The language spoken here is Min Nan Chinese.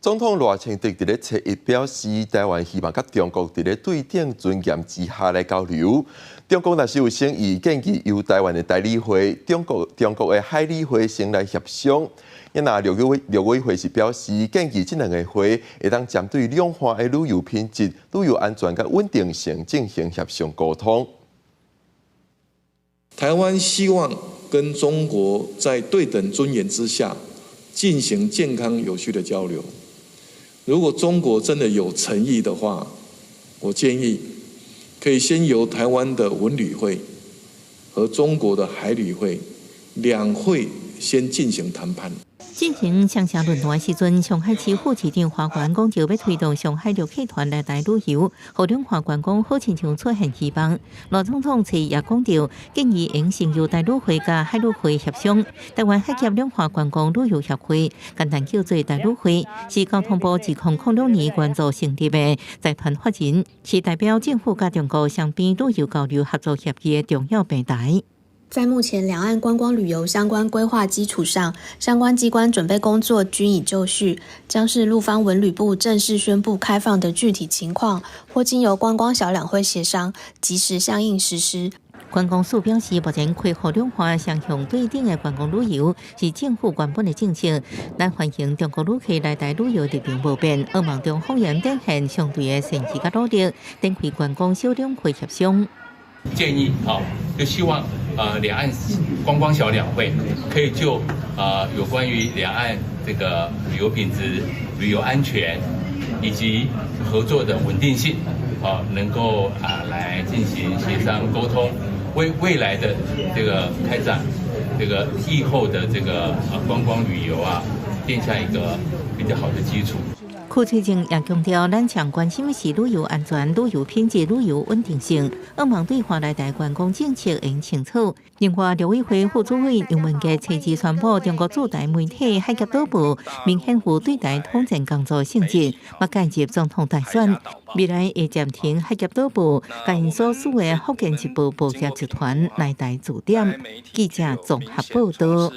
總統賴清德佇咧初一表示，台灣希望佮中國佇咧對等尊嚴之下來交流。中國若是有誠意，建議由台灣的台旅會、中國的海旅會先來協商。啊，陸委會是表示，建議這兩个會會當針對兩岸的旅遊品質、旅遊安全佮穩定性進行協商溝通。台灣希望跟中國在對等尊嚴之下進行健康有序的交流。如果中國真的有誠意的話，我建議可以先由台灣的文旅會和中國的海旅會兩會先進行談判。進行雙城論壇時陣，上海市副市長華源講，就欲推動上海旅客團來台旅遊，予兩岸觀光好親像出現希望。賴總統初一也講著，建議應先由台旅會佮海旅會協商。台灣海峽兩岸觀光旅遊協會，簡單叫做台旅會，是交通部2002年援助成立的財團法人，是代表政府佮中國雙邊旅遊交流合作協議的重要平台。在目前兩岸觀光旅遊相關規劃基礎上，相關機關準備工作均已就緒，將視陸方文旅部正式宣布開放的具體情況，或經由觀光小兩會協商，及時相應實施。觀光署表示，目前開放兩岸雙向對等的觀光旅遊是政府原本的政策，咱歡迎中國旅客來台旅遊立場無變，向望中方願展現相對的誠意佮努力，展開觀光小兩會協商。建議啊，就希望兩岸觀光小兩會可以就有關於兩岸這個旅遊品質、旅遊安全以及合作的穩定性，啊，能夠啊來進行協商溝通，為未來的這個開展這個疫後的這個觀光旅遊啊，奠下一個比較好的基礎。柯翠靜也強調，咱上關心的是旅遊安全、旅遊品質、旅遊穩定性，向望對華來台觀光政策應清楚。另外，陸委會副主委楊文傑初二宣布，中國駐台媒體《海峽島報》明顯有對台統戰工作性質，欲介入總統大選，未來會暫停《海峽島報》佮𪜶所屬的《福建日報》報業集團來台駐點。記者綜合報道。